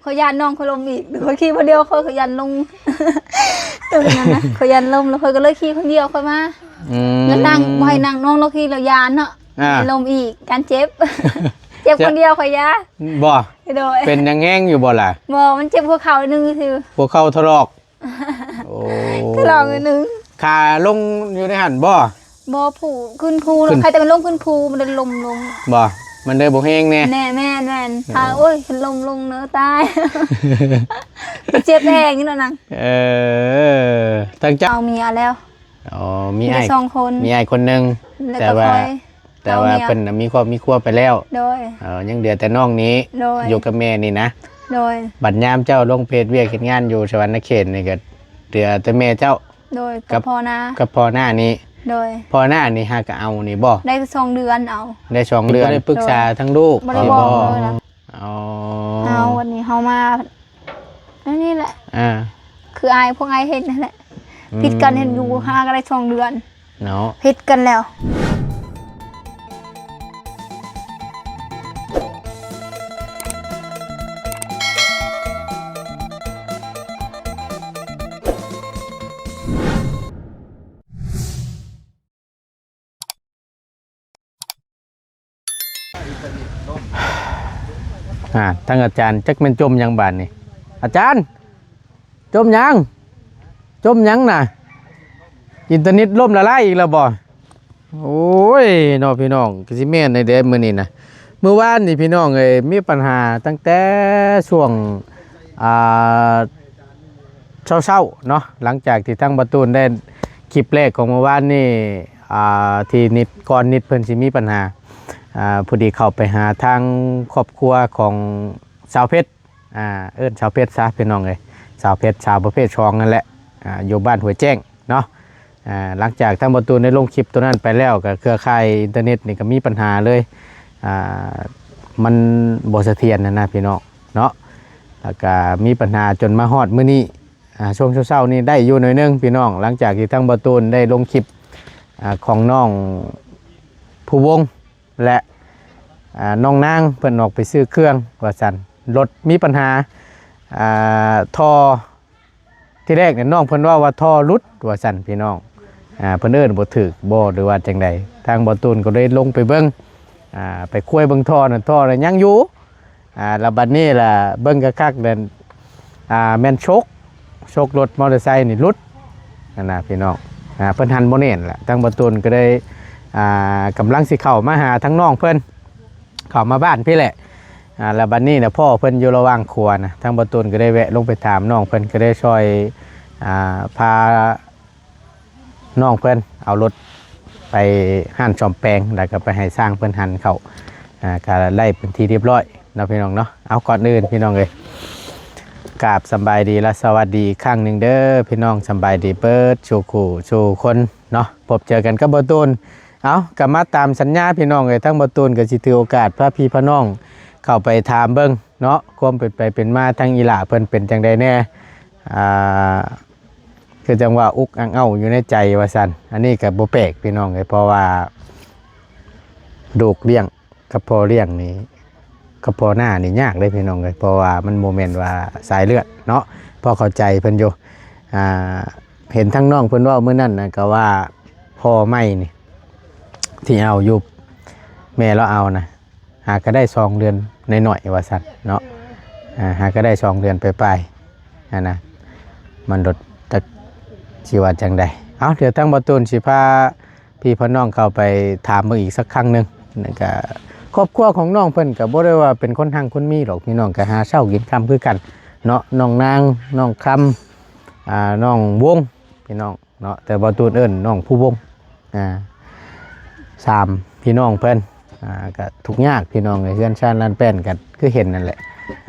ຂ້ອຍຢ້ານນ້ອງຂ້ອຍລົ້ມອີກ ຂ້ອຍຂີ່ຜູ້ດຽວ ຂ້ອຍ ຂ້ອຍຢ້ານລົງ ຕອນນັ້ນນະ ຂ້ອຍຢ້ານລົ້ມ ແລ້ວຂ້ອຍກໍເລີຍຂີ່ຄົນດຽວຂ້ອຍມາ ອືມ ແລ້ວນັ່ງ ບໍ່ໃຫ້ນັ່ງ ນ້ອງລາວຂີ່ລາວຢ້ານເນາະ ອ່າ ລົ້ມອີກ ຢ້ານເຈັບ ເຈັບຄົນດຽວຂ້ອຍຢ້ານ ບໍ່ ໂດຍ ເປັນຫຍັງແຮງຢູ່ບໍ່ລະ? ບໍ່ ມັນເຈັບຫົວເຂົ່າໜຶ່ງຊື່ ຫົວເຂົ່າຖະຫຼອກ ໂອ້ ຖະຫຼອກໜຶ່ງ ຂາລົງຢູ່ໃນຫັ້ນບໍ່? ບໍ່ ພູຂຶ້ນພູ ຂຶ້ນ ໃຄແຕ່ມັນລົງຂຶ້ນພູ ມັນເລີຍລົ້ມລົງ ບໍ່ ມັນເລີຍບໍ່ແຮງແດ່ ແນ່ ແມ່ນໆ ອືມ ຂາ ໂອ້ຍ ລົ້ມລົງເນີ ຕາຍ ເຈັບແຮງຢູ່ເນາະນາງ ເອີ ທາງເຈົ້າ ເອົາເມຍແລ້ວ ອໍ ມີອ້າຍ ມີສອງຄົນ ມີອ້າຍຄົນໜຶ່ງ ແຕ່ວ່າ ຂ້ອຍ ແຕ່ວ່າເພິ່ນນະມີຄອບມີຄົວໄປແລ້ວ ໂດຍ ເອີ ຍັງເຫຼືອແຕ່ນ້ອງນີ້ ໂດຍ ຢູ່ກັບແມ່ນີ້ນະ ໂດຍ ບັດຍາມເຈົ້າລົງໄປເຮັດວຽກເຮັດງານຢູ່ສະຫວັນນະເຂດນີ້ ກໍເຫຼືອແຕ່ແມ່ເຈົ້າ ໂດຍ ກັບ ກັບພໍ່ນ້າ ກັບພໍ່ນ້ານີ້ ໂດຍ ພໍ່ນ້ານີ້ຫາກະເອົານີ້ບໍ່? ໄດ້ສອງເດືອນເອົາ ໄດ້ສອງເດືອນ ບໍ່ໄດ້ປຶກສາ ໂດຍ ທາງລູກ ບໍ່ໄດ້ບອກເລີຍນະ ອໍ ເອົາ ວັນນີ້ເຮົາມາ ອັນນີ້ແຫຼະ ອ່າ ຄືອ້າຍ ພວກອ້າຍເຫັນນັ້ນແຫຼະ ອືມ ຜິດກັນ ເຫັນຢູ່ ຫາກໍໄດ້ສອງເດືອນເນາະ ຜິດກັນແລ້ວ ອ່າ ທາງອາຈານຈັກແມ່ນຈົ່ມຫຍັງບາດນີ້ ອາຈານ ຈົ່ມຫຍັງ? ຈົ່ມຫຍັງນະ? ອິນເຕີເນັດລົ້ມລະລາຍອີກແລ້ວບໍ່? ໂອ້ຍ ເນາະພີ່ນ້ອງ ຄືຊິແມ່ນແທ້ເດ້ມື້ນີ້ນະ ມື້ວານນີ້ພີ່ນ້ອງເອີຍ ມີບັນຫາຕັ້ງແຕ່ຊ່ວງ ອ່າ ເຊົ້າໆເນາະ ຫຼັງຈາກທີ່ທາງບ່າວຕູນໄດ້ຄລິບແລກຂອງມື້ວານນີ້ ອ່າ ທີ່ນິດ ກ່ອນນິດເພິ່ນຊິມີບັນຫາ ອ່າ ພໍດີເຂົ້າໄປຫາທາງຄອບຄົວຂອງສາວເພັດ ອ່າ ເອີ້ນສາວເພັດຊະພີ່ນ້ອງເອີຍ ສາວເພັດ ສາວປະເພດສອງນັ້ນແຫຼະ ອ່າ ຢູ່ບ້ານຫ້ວຍແຈ້ງເນາະ ອ່າ ຫຼັງຈາກທາງບ່າວຕູນໄດ້ລົງຄລິບໂຕນັ້ນໄປແລ້ວ ກໍເຄືອຂ່າຍອິນເຕີເນັດນີ້ກໍມີບັນຫາເລີຍ ອ່າ ມັນບໍ່ສະຖຽນຫັ້ນນະພີ່ນ້ອງເນາະ ແລ້ວກໍມີບັນຫາຈົນມາຮອດມື້ນີ້ ອ່າ ຊ່ວງເຊົ້າໆນີ້ໄດ້ຢູ່ໜ້ອຍໜຶ່ງພີ່ນ້ອງ ຫຼັງຈາກທີ່ທາງບ່າວຕູນໄດ້ລົງຄລິບ ອ່າ ຂອງນ້ອງພູວົງ ແລະ ອ່າ ນ້ອງນາງເພິ່ນອອກໄປຊື້ເຄື່ອງວ່າຊັ້ນ ລົດມີບັນຫາ ອ່າ ທໍ່ ທີແລກນີ້ນ້ອງເພິ່ນເວົ້າວ່າທໍ່ຫຼຸດວ່າຊັ້ນພີ່ນ້ອງ ອ່າ ເພິ່ນເອີ້ນບໍ່ຖືກບໍ່ ຫຼືວ່າຈັ່ງໃດ ທາງບ່າວຕູນກໍເລີຍລົງໄປເບິ່ງ ອ່າ ໄປຄວາຍເບິ່ງທໍ່ນັ້ນ ທໍ່ນັ້ນຍັງຢູ່ ອ່າ ແລ້ວບັດນີ້ລະເບິ່ງຄັກໆນັ້ນ ອ່າ ແມ່ນໂຊກ ໂຊກລົດມໍເຕີໄຊນີ້ຫຼຸດຫັ້ນນະພີ່ນ້ອງ ອ່າ ເພິ່ນຫັນບໍ່ແໜ້ນລະ ທາງບ່າວຕູນກໍໄດ້ ອ່າ ກຳລັງຊິເຂົ້າມາຫາທາງນ້ອງເພິ່ນ ເຂົ້າມາບ້ານພີ້ແຫຼະ ອ່າ ແລ້ວບັດນີ້ນະ ພໍ່ເພິ່ນຢູ່ລະຫວ່າງຄົວນະ ທາງບ່າວຕູນກໍໄດ້ແວະລົງໄປຖາມນ້ອງເພິ່ນ ກໍໄດ້ຊ່ອຍ ອ່າ ພາ ນ້ອງເພິ່ນເອົາລົດໄປຮ້ານສ້ອມແປງ ແລ້ວກໍໄປໃຫ້ຊ່າງເພິ່ນຫັນເຂົ້າ ອ່າ ກໍໄດ້ເປັນທີ່ຮຽບຮ້ອຍເນາະພີ່ນ້ອງເນາະ ເອົາ ກ່ອນອື່ນພີ່ນ້ອງເອີຍ ກາບສຳບາຍດີ ແລະ ສະຫວັດດີອີກຄັ້ງໜຶ່ງເດີພີ່ນ້ອງ ສຳບາຍດີເບິດສູ່ຄູ່ສູ່ຄົນເນາະ ພົບເຈີກັນກັບບ່າວຕູນ ເອົາ ກໍມາຕາມສັນຍາພີ່ນ້ອງເອີຍ ທາງບ່າວຕູນກໍຊິຖືໂອກາດພາພີ່ພານ້ອງເຂົ້າໄປຖາມເບິ່ງເນາະ ຄວາມເປັນໄປເປັນມາທາງອີ່ຫຼ້າເພິ່ນເປັນຈັ່ງໃດແດ່ ອ່າ ຄືຈັ່ງວ່າອຸກອັ່ງເອົ້າຢູ່ໃນໃຈວ່າຊັ້ນ ອັນນີ້ກໍບໍ່ແປກພີ່ນ້ອງເອີຍ ເພາະວ່າລູກລ້ຽງກັບພໍ່ລ້ຽງນີ້ ກັບພໍ່ນ້ານີ້ຍາກເດ້ພີ່ນ້ອງເອີຍ ເພາະວ່າມັນບໍ່ແມ່ນວ່າສາຍເລືອດເນາະ ພໍເຂົ້າໃຈເພິ່ນຢູ່ ອ່າ ເຫັນທາງນ້ອງເພິ່ນເວົ້າມື້ນັ້ນນະ ກໍວ່າພໍ່ໃໝ່ນີ້ ທີ່ເອົາຢູ່ ແມ່ລາວເອົານະ ຫາກໍໄດ້ສອງເດືອນໜ້ອຍໆວ່າຊັ້ນເນາະ ອ່າ ຫາກໍໄດ້ສອງເດືອນປາຍໆຫັ້ນນະ ມັນລົດຈັກຊິວ່າຈັ່ງໃດ ເອົາ ດຽວທາງບ່າວຕູນຊິພາ ພີ່ພານ້ອງເຂົ້າໄປຖາມເບິ່ງອີກສັກຄັ້ງໜຶ່ງ ແລ້ວກະຄອບຄົວຂອງນ້ອງເພິ່ນກະບໍ່ໄດ້ວ່າເປັນຄົນຮັ່ງຄົນມີດອກພີ່ນ້ອງ ກະຫາເຊົ້າກິນຄ່ຳຄືກັນເນາະ ນ້ອງນາງ ນ້ອງຄຳ ອ່າ ນ້ອງວົງ ພີ່ນ້ອງເນາະ ແຕ່ບ່າວຕູນເອີ້ນນ້ອງພູວົງ ອ່າ ສາມພີ່ນ້ອງເພິ່ນ ອ່າ ກະທຸກຍາກພີ່ນ້ອງເອີຍ ເຮືອນຊານລານແປ້ນກະຄືເຫັນນັ້ນແຫຼະ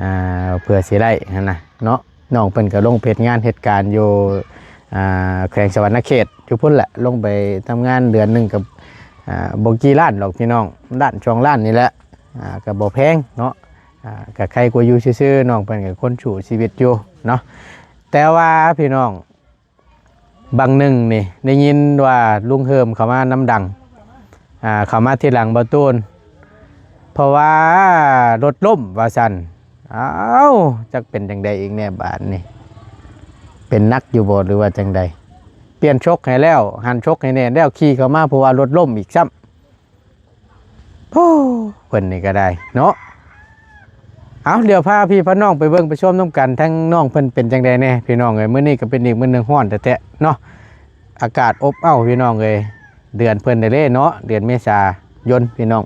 ອ່າ ເພື່ອຊິໄດ້ຫັ້ນນະເນາະ ນ້ອງເພິ່ນກໍລົງໄປເຮັດງານເຮັດການຢູ່ ອ່າ ແຂວງສະຫວັນນະເຂດ ຢູ່ພຸ້ນແຫຼະ ລົງໄປທຳງານເດືອນໜຶ່ງກໍ ອ່າ ບໍ່ກີ່ລ້ານດອກພີ່ນ້ອງ ລ້ານສອງລ້ານນີ້ແຫຼະ ອ່າ ກໍບໍ່ແພງເນາະ ອ່າ ກໍໄຄກວ່າຢູ່ຊື່ໆ ນ້ອງເພິ່ນກໍຄົນສູ້ຊີວິດຢູ່ເນາະ ແຕ່ວ່າພີ່ນ້ອງ ບັງໜຶ່ງນີ້ໄດ້ຍິນວ່າລຸງເຮີມເຂົ້າມານຳຫຼັງ ອ່າ ເຂົ້າມາທີຫຼັງບ່າວຕູນ ເພາະວ່າລົດລົ້ມວ່າຊັ້ນ ອ້າວ ຈັກເປັນຈັ່ງໃດອີກແນ່ບາດນີ້ ເປັນໜັກຢູ່ບໍ່ ຫຼືວ່າຈັ່ງໃດ? ປ່ຽນຊົກໃຫ້ແລ້ວ ຫັນຊົກໃຫ້ແນ່ແລ້ວ ຂີ່ເຂົ້າມາ ເພາະວ່າລົດລົ້ມອີກຊ້ຳ. ໂອ້ ເພິ່ນນີ້ກໍໄດ້ເນາະ. ເອົາ ດຽວພາພີ່ພານ້ອງໄປເບິ່ງໄປຊົມນຳກັນ ທັງນ້ອງເພິ່ນເປັນຈັ່ງໃດແນ່ພີ່ນ້ອງເອີຍ. ມື້ນີ້ກໍເປັນອີກມື້ໜຶ່ງຮ້ອນແທ້ໆເນາະ ອາກາດອົບອ້າວພີ່ນ້ອງເອີຍ. ເດືອນເພິ່ນໄດ້ເດ້ເນາະ ເດືອນເມສາຍົນພີ່ນ້ອງ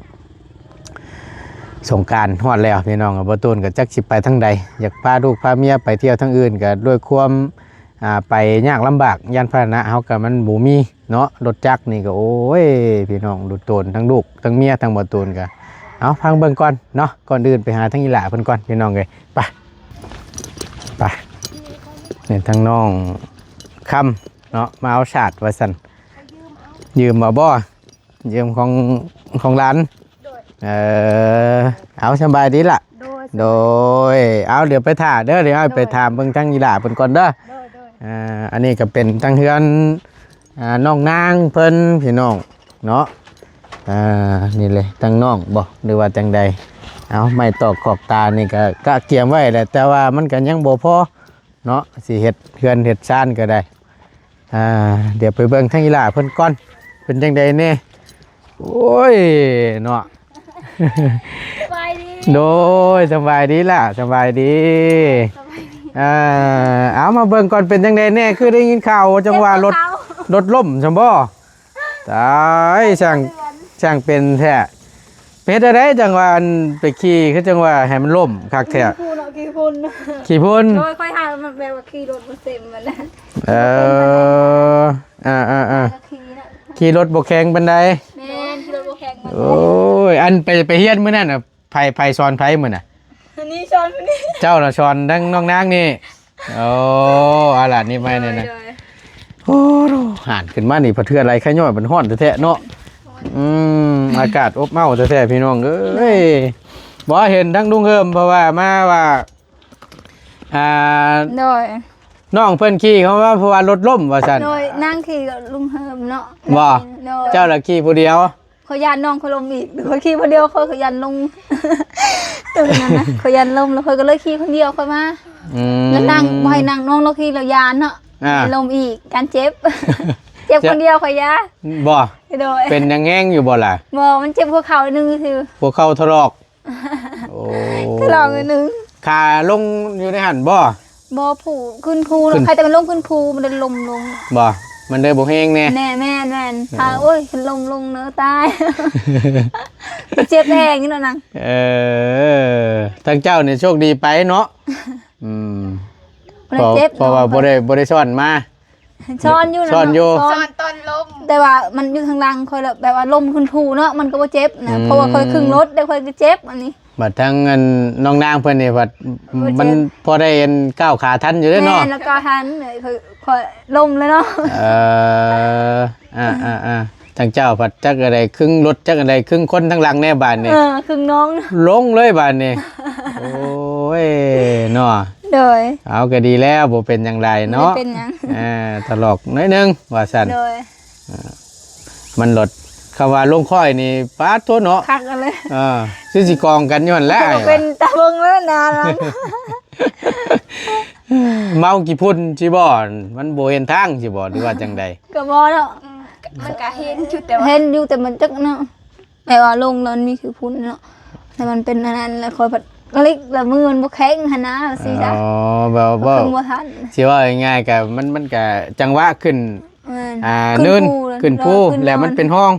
ສົງການຮອດແລ້ວພີ່ນ້ອງ. ບໍ່ຕູນກໍຈັກຊິໄປທາງໃດ ຢາກພາລູກພາເມຍໄປທ່ຽວທາງອື່ນ ກໍດ້ວຍຄວາມ ອ່າ ໄປຍາກລຳບາກ ຍານພາຫະນະເຮົາກໍມັນບໍ່ມີ ເນາະ ລົດຈັກນີ້ກໍ ໂອ້ຍ ພີ່ນ້ອງ ລຸດໂຕນ ທັງລູກ ທັງເມຍ ທັງບໍ່ຕູນກໍ ເອົາ ຟັງເບິ່ງກ່ອນເນາະ. ກ່ອນອື່ນໄປຫາທາງອີ່ຫຼ້າເພິ່ນກ່ອນ ພີ່ນ້ອງເອີຍ. ໄປ ໄປ ນີ້ທາງນ້ອງຄຳເນາະ ມາເອົາສາດວ່າຊັ້ນ ຢືມເອົາບໍ່? ຢືມຂອງ ຂອງຫຼານ. ໂດຍ ເອີ ເອົາ ສະບາຍດີລະ. ໂດຍ ໂດຍ ເອົາ ດຽວໄປຖ້າເດີ ດຽວອ້າຍໄປຖາມເບິ່ງທາງອີ່ຫຼ້າເພິ່ນກ່ອນເດີ. ໂດຍ ໂດຍ ອ່າ ອັນນີ້ກໍເປັນທາງເຮືອນ ອ່າ ນ້ອງນາງເພິ່ນພີ່ນ້ອງເນາະ. ອ່າ ນີ້ເລີຍ ທາງນ້ອງບໍ່ ຫຼືວ່າຈັ່ງໃດ? ເອົາ ໄມ້ຕອກຂອບຕານີ້ກໍກະກຽມໄວ້ແຫຼະ ແຕ່ວ່າມັນກໍຍັງບໍ່ພໍເນາະ ຊິເຮັດເຮືອນເຮັດຊານກໍໄດ້. ອ່າ ດຽວໄປເບິ່ງທາງອີ່ຫຼ້າເພິ່ນກ່ອນ ເປັນຈັ່ງໃດແນ່? ໂອ້ຍ ເນາະ ສະບາຍດີ. ໂດຍ ສະບາຍດີລະ ສະບາຍດີ. ສະບາຍດີ. ອ່າ ເອົາ ມາເບິ່ງກ່ອນ ເປັນຈັ່ງໃດແນ່? ຄືໄດ້ຍິນຂ່າວຈັ່ງວ່າລົດ ລົດລົ້ມຊັ້ນບໍ່? ຕາຍ ຊ່າງ ຊ່າງເປັນແທ້. ເຮັດແນວໃດຈັ່ງວ່າ ອັນ ໄປຂີ່ ຄືຈັ່ງວ່າໃຫ້ມັນລົ້ມຄັກແທ້? ຂີ້ຝຸ່ນເນາະ ຂີ້ຝຸ່ນ. ໂດຍ ຂ້ອຍຫາ ແບບວ່າຂີ່ລົດບໍ່ເຕັມຫັ້ນນະ. ເອີ ອ່າໆໆ ຂີ່ລົດບໍ່ແຂງປານໃດ. ແມ່ນ ຂີ່ລົດບໍ່ແຂງປານໃດ. ໂອ້ຍ ອັນໄປ ໄປຮຽນມື້ນັ້ນນະ ໃຜ ໃຜສອນໃຜມື້ນະ? ອັນນີ້ສອນຜູ້ນີ້. ເຈົ້າລະສອນທັງນ້ອງນາງນີ້. ໂອ້ ອາລາດນີ້ໄປນີ້ນະ. ໂດຍ ໂອ້ ຫານຂຶ້ນມານີ້ ພະເທື່ອໄຫຼໄຄຍ້ອຍ ມັນຮ້ອນແທ້ໆເນາະ. ຮ້ອນ. ອືມ ອາກາດອົບເອົ້າແທ້ໆ ພີ່ນ້ອງເອີຍ. ບໍ່ເຫັນທັງລຸງເຮີມ ເພາະວ່າມາວ່າ ອ່າ ໂດຍ ນ້ອງເພິ່ນຂີ່ເຂົ້າມາ ເພາະວ່າລົດລົ້ມວ່າຊັ້ນ. ໂດຍ ນາງຂີ່ກັບລຸງເຮີມເນາະ. ບໍ່ ໂດຍ ເຈົ້າລະຂີ່ຜູ້ດຽວ? ຂ້ອຍຢ້ານນ້ອງຂ້ອຍລົ້ມອີກ ຂ້ອຍຂີ່ຜູ້ດຽວ ຂ້ອຍ ຂ້ອຍຢ້ານລົງ ຕົວນັ້ນນະ ຂ້ອຍຢ້ານລົ້ມ ແລ້ວຂ້ອຍກໍເລີຍຂີ່ຄົນດຽວຂ້ອຍມາ. ອືມ ແລ້ວນັ່ງ ບໍ່ໃຫ້ນັ່ງ ນ້ອງລາວຂີ່ລາວຢ້ານເນາະ. ອ່າ ລົ້ມອີກ ຢ້ານເຈັບ ເຈັບຄົນດຽວຂ້ອຍຢ້ານ. ບໍ່ ໂດຍ ເປັນຫຍັງແຮງຢູ່ບໍ່ລະ? ບໍ່ ມັນເຈັບຫົວເຂົ່າໜຶ່ງຊື່ ຫົວເຂົ່າຖະຫຼອກ. ໂອ້ ທະເລາະໜ້ອຍໜຶ່ງ. ຂາລົງຢູ່ໃນຫັ້ນບໍ່? ບໍ່ ພູ ຂຶ້ນພູ. ຂຶ້ນ ໃຄແຕ່ມັນລົງຂຶ້ນພູ ມັນໄດ້ລົ້ມລົງ. ບໍ່ ມັນເລີຍບໍ່ແຮງແນ່. ແນ່ ແມ່ນໆ. ເອີ ຂາ ໂອ້ຍ ລົ້ມລົງເນີ ຕາຍ ເຈັບແຮງຢູ່ເນາະນາງ. ເອີ ທາງເຈົ້ານີ້ໂຊກດີໄປເນາະ. ອືມ ເຈັບ ເພາະ ເພາະວ່າບໍ່ໄດ້ ບໍ່ໄດ້ຊ້ອນມາ. ຊ້ອນຢູ່ນະ ຊ້ອນຢູ່ ຊ້ອນຕອນລົ້ມ ແຕ່ວ່າມັນຢູ່ທາງຫຼັງຂ້ອຍ ແລ້ວແບບວ່າລົ້ມຂຶ້ນພູເນາະ ມັນກໍບໍ່ເຈັບນະ. ອືມ ເພາະວ່າຂ້ອຍຄຶ່ງລົດເດ້ ຂ້ອຍກໍເຈັບອັນນີ້. ບັດທາງອັນນ້ອງນາງເພິ່ນນີ້ ບັດ ບໍ່ເຈັບ ມັນພໍໄດ້ອັນກ້າວຂາທັນຢູ່ເດ້ເນາະ. ແມ່ນ ແລ້ວກໍທັນ ຂ້ອຍ ຂ້ອຍລົ້ມເລີຍເນາະ. ເອີ ອ່າໆໆ ທາງເຈົ້າພັດຈັກອັນໃດ ຄຶ່ງລົດຈັກອັນໃດ ຄຶ່ງຄົນທາງຫຼັງແນ່ບາດນີ້. ເອີ ຄຶ່ງນ້ອງ ລົງເລີຍບາດນີ້. ໂອ້ຍເນາະ. ໂດຍ ເອົາ ກໍດີແລ້ວ ບໍ່ເປັນຫຍັງຫຼາຍເນາະ. ບໍ່ເປັນຫຍັງ ເອີ ຖະຫຼອກໜ້ອຍໜຶ່ງວ່າຊັ້ນ. ໂດຍ ມັນລົດ ຄຳວ່າລົງຄ້ອຍນີ້ ປາດໂທ້ເນາະ ຄັກເລີຍ. ເອີ ຄືຊິກອງກັນຢູ່ຫັ້ນແຫຼະ. ເປັນຕາເບິ່ງແລ້ວໜ້ານັ້ນ ເມົາຂີ້ຝຸ່ນຊິບໍ່ ມັນບໍ່ເຫັນທາງຊິບໍ່ ຫຼືວ່າຈັ່ງໃດ? ກໍບໍ່ເນາະ ມັນກໍເຫັນຢູ່ ແຕ່ວ່າ ເຫັນຢູ່ ແຕ່ມັນຈັກເນາະ ແຕ່ວ່າລົງແລ້ວມັນມີຂີ້ຝຸ່ນເນາະ ແລ້ວມັນເປັນອັນນັ້ນ ແລ້ວຂ້ອຍພັດກະລິກ ແລ້ວມືມັນບໍ່ແຂງຫັ້ນນະ ວ່າຊີ້ຊະ. ອໍ ແບບວ່າ ຄືບໍ່ທັນ ຊິເວົ້າງ່າຍໆ ກໍມັນ ມັນກໍຈັງຫວະຂຶ້ນ ແມ່ນ ອ່າ ຂຶ້ນພູ ເນີນ ແລ້ວ ຂຶ້ນພູ ແລ້ວມັນເປັນຮ່ອງ.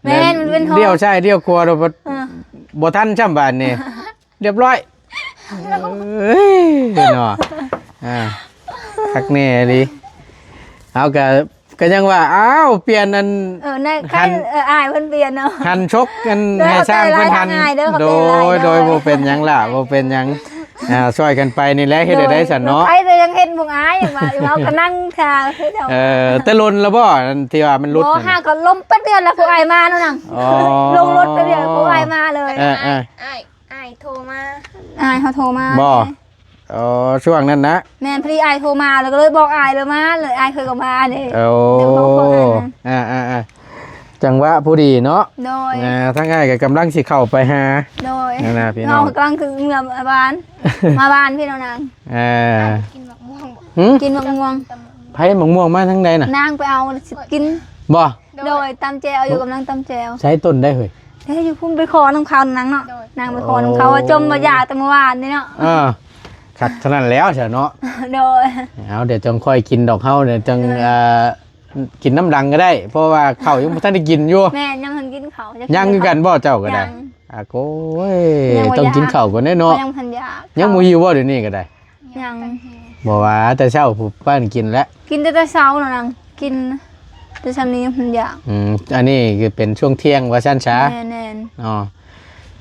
ແມ່ນ ມັນເປັນຮ່ອງ ລ້ຽວຊ້າຍລ້ຽວຂວາ ແລ້ວບໍ່ ເອີ ບໍ່ທັນຊ້ຳບາດນີ້ ຮຽບຮ້ອຍ. ເອີຍເນາະ ອ່າ ຄັກແນ່ອີ່ຫຼີ. ເອົາ ກະ ກະຍັງວ່າ ອ້າວ ປ່ຽນອັນ ເອີ ໃນ ຫັ້ນ ເອີ ອ້າຍເພິ່ນປ່ຽນເນາະ ຫັນຊົກອັນ ໃຫ້ຊ່າງເພິ່ນຫັນ. ໂດຍ ໂດຍ ບໍ່ເປັນຫຍັງລະ ບໍ່ເປັນຫຍັງ. ອ່າ ຊ່ອຍກັນໄປນີ້ແຫຼະ ເຮັດໄດ້ຊັ້ນເນາະ. ໃຜແຕ່ຍັງເຫັນພວກອ້າຍ ວ່າ ເຮົາກໍນັ່ງຖ້າຄືເຈົ້າ. ເອີ ແຕ່ລົນລະບໍ່ ອັນທີ່ວ່າມັນຫຼຸດ? ບໍ່ ຫັ້ນ ຫາກໍລົມແປັບດຽວລະ ພວກອ້າຍມາແລ້ວນະ. ອໍ ລົງລົດແປັບດຽວ ພວກອ້າຍມາເລີຍ. ເອີໆ ອ້າຍ ອ້າຍໂທມາ ອ້າຍເຮົາໂທມາ. ບໍ່ ອໍ ຊ່ວງນັ້ນນະ. ແມ່ນ ພໍດີອ້າຍໂທມາ ແລ້ວກໍເລີຍບອກອ້າຍເລີຍມາເລີຍ ອ້າຍເຄີຍກໍມາເດ້. ໂອ້ ເອີ ອ່າໆ ຈັງຫວະພໍດີເນາະ. ໂດຍ ອ່າ ທາງອ້າຍກໍກຳລັງຊິເຂົ້າໄປຫາ. ໂດຍ ນັ້ນນະພີ່ນ້ອງ ເຮົາກຳລັງຄືເມືອບ້ານ ມາບ້ານພີ່ນ້ອງນາງ. ເອີ ກິນໝາກມ່ວງບໍ່? ຫື? ກິນໝາກມ່ວງ. ໃຜໝາກມ່ວງມາທາງໃດນະ? ນາງໄປເອົາ ຊິກິນ. ບໍ່? ໂດຍ ຕຳແຈ່ວຢູ່ ກຳລັງຕຳແຈ່ວ. ໃຊ້ຕົ້ນໃດເຮີ້ຍ? ເອີ ຢູ່ພຸ້ນໄປຂໍນຳເຂົານາງເນາະ. ໂດຍ ນາງໄປຂໍນຳເຂົາ ວ່າຈົ່ມວ່າຢາກແຕ່ມື້ວານນີ້ເນາະ. ເອີ ຄັກເທົ່ານັ້ນແລ້ວຊະເນາະ. ໂດຍ ເອົາ ດຽວຈັ່ງຄ່ອຍກິນດອກ ເຮົາດຽວຈັ່ງ ເອີ ເອີ ກິນນຳຫຼັງກໍໄດ້ ເພາະວ່າເຂົ້າຍັງບໍ່ທັນໄດ້ກິນຢູ່. ແມ່ນ ຍັງບໍ່ທັນກິນເຂົ້າ. ຍັງຄືກັນບໍ່ເຈົ້າກໍໄດ້? ຍັງ. ອາໂກຍ ຍັງບໍ່ຢາກ ຕ້ອງກິນເຂົ້າກ່ອນເດ້ເນາະ. ຍັງບໍ່ທັນຢາກ. ຍັງບໍ່ຫິວບໍ່ດຽວນີ້ກໍໄດ້? ຍັງ. ບໍ່ວ່າແຕ່ເຊົ້າພຸ້ນປານກິນແລ້ວ. ກິນແຕ່ແຕ່ເຊົ້າເນາະນາງ ກິນແຕ່ຊ່ຳນີ້ຍັງບໍ່ຢາກ. ອືມ ອັນນີ້ຄືເປັນຊ່ວງທ່ຽງວ່າຊັ້ນຊະ. ແມ່ນໆ ອໍ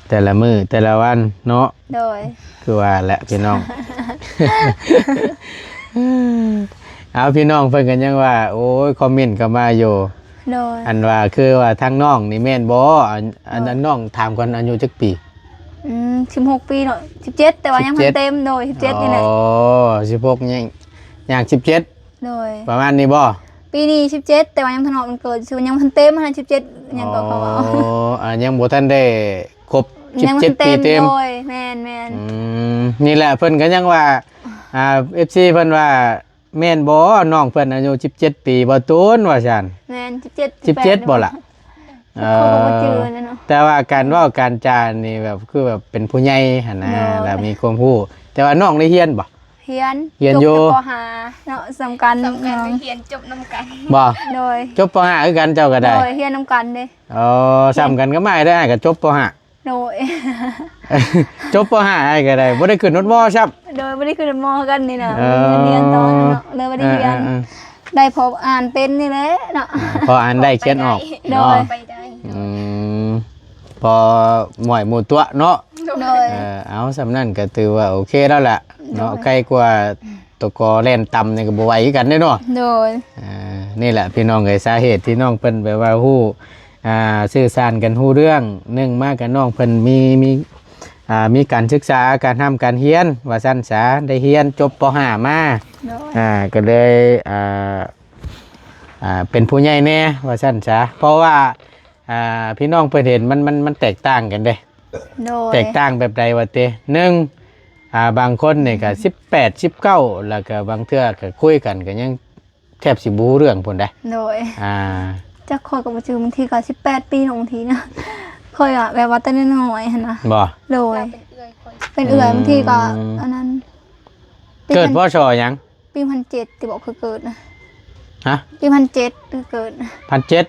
ແຕ່ລະມື້ແຕ່ລະວັນເນາະ. ໂດຍ ຄືວ່າແຫຼະພີ່ນ້ອງ. ເອົາ ພີ່ນ້ອງເພິ່ນກໍຍັງວ່າ ໂອ້ຍ ຄອມເມັນເຂົ້າມາຢູ່. ໂດຍ ອັນວ່າຄືວ່າທາງນ້ອງນີ້ແມ່ນບໍ່? ອັນ ອັນ ໂດຍ ອັນນ້ອງຖາມກ່ອນ ອາຍຸຈັກປີ? ອືມ ສິບຫົກປີເນາະ ສິບເຈັດ ແຕ່ວ່າຍັງບໍ່ທັນເຕັມ. ໂດຍ ສິບເຈັດນີ້ແຫຼະ. ອໍ ສິບຫົກ ຍັງ ຍ່າງສິບເຈັດ. ໂດຍ ປະມານນີ້ບໍ່? ປີນີ້ສິບເຈັດ ແຕ່ວ່າຍັງທັນຮອດວັນເກີດຊື່ ຍັງບໍ່ທັນເຕັມຫັ້ນນະ ສິບເຈັດ ຫຍັງກໍເຂົາເວົ້າ. ອໍ ອ່າ ຍັງບໍ່ທັນໄດ້ຄົບສິບເຈັດປີເຕັມ. ໂດຍ ແມ່ນໆ ອືມ ນີ້ແຫຼະ ເພິ່ນກໍຍັງວ່າ ອ່າ ເອັຟຊີ ເພິ່ນວ່າ ແມ່ນບໍ່ ນ້ອງເພິ່ນອາຍຸສິບເຈັດປີບໍ່ຕູນ ວ່າຊັ້ນ. ແມ່ນ ສິບເຈັດ ສິບແປດ ບໍ່ລະ? ເອີ ເຂົາກໍບໍ່ຈື່ແລ້ວເນາະ. ແຕ່ວ່າການເວົ້າການຈານີ້ແບບ ຄືແບບເປັນຜູ້ໃຫຍ່ຫັ້ນນະ. ໂດຍ ແບບມີຄວາມຮູ້. ແຕ່ວ່ານ້ອງໄດ້ຮຽນບໍ່? ຮຽນ ຮຽນຢູ່ ຈົບແຕ່ ປໍຫ້າ ເນາະ ສ່ຳກັນ ສ່ຳກັນ ຮຽນຈົບນຳກັນ. ບໍ່? ໂດຍ ຈົບ ປໍຫ້າ ຄືກັນ ເຈົ້າກໍໄດ້. ໂດຍ ຮຽນນຳກັນເດ້. ອໍ ສ່ຳກັນກັບອ້າຍເດ້ ອ້າຍກໍຈົບ ປໍຫ້າ. ໂດຍ ຈົບ ປໍຫ້າ ອ້າຍກໍໄດ້ ບໍ່ໄດ້ຂຶ້ນຮອດ ມໍ ຊ້ຳ. ໂດຍ ບໍ່ໄດ້ຂຶ້ນຮອດ ມໍ ຄືກັນນີ້ນະ. ເອີ ຮຽນຕອນນັ້ນເນາະ ເລີຍບໍ່ໄດ້ຮຽນ. ເອີໆໆ ໄດ້ພໍອ່ານເປັນນີ້ແຫຼະເນາະ. ພໍອ່ານໄດ້ຂຽນອອກ. ໂດຍ ອືມ ພໍໝ້ອຍໝູ່ຕົວະເນາະ. ໂດຍ ເອີ ເອົາ ສ່ຳນັ້ນກໍຖືວ່າໂອເຄແລ້ວລະເນາະ. ໂດຍ ໄກກວ່າ ຕົວກໍແລ່ນຕຳນີ້ກໍບໍ່ໄຫວຄືກັນເດ້ເນາະ. ໂດຍ ອ່າ ນີ້ແຫຼະພີ່ນ້ອງເອີຍ ສາເຫດທີ່ນ້ອງເພິ່ນແບບວ່າຮູ້ ອ່າ ສື່ສານກັນຮູ້ເລື່ອງ ໜຶ່ງມາກໍນ້ອງເພິ່ນມີ ມີ ອ່າ ມີການສຶກສາ ການຮ່ຳການຮຽນວ່າຊັ້ນສາ ໄດ້ຮຽນຈົບ ປໍຫ້າ ມາ. ໂດຍ ອ່າ ກໍເລີຍ ອ່າ ອ່າ ເປັນຜູ້ໃຫຍ່ແດ່ວ່າຊັ້ນສາ ເພາະວ່າ ອ່າ ພີ່ນ້ອງເພິ່ນເຫັນມັນ ມັນ ມັນແຕກຕ່າງກັນເດ້. ໂດຍ ແຕກຕ່າງແບບໃດວ່າຕິ? ໜຶ່ງ ອ່າ ບາງຄົນນີ້ກໍ ອືມ ສິບແປດ ສິບເກົ້າ ແລ້ວກໍບາງເທື່ອກໍຄຸຍກັນກໍຍັງແທບຊິບໍ່ຮູ້ເລື່ອງພຸ້ນເດ້. ໂດຍ ອ່າ ຈັກຂ້ອຍກໍບໍ່ຈື່ ບາງທີກໍສິບແປດປີ ບາງທີນະ ຂ້ອຍອະ ແບບວ່າແຕ່ນ້ອຍໆຫັ້ນນະ. ບໍ່? ໂດຍ ເປັນເອື້ອຍ ອືມ ບາງທີກໍອັນນັ້ນ. ເກີດ ປີພັນ ພ.ສ. ຫຍັງ? ປີພັນເຈັດ ຕິບອກ ຂ້ອຍເກີດນະ. ຮະ? ປີພັນເຈັດ ຂ້ອຍເກີດນະ. ພັນເຈັດ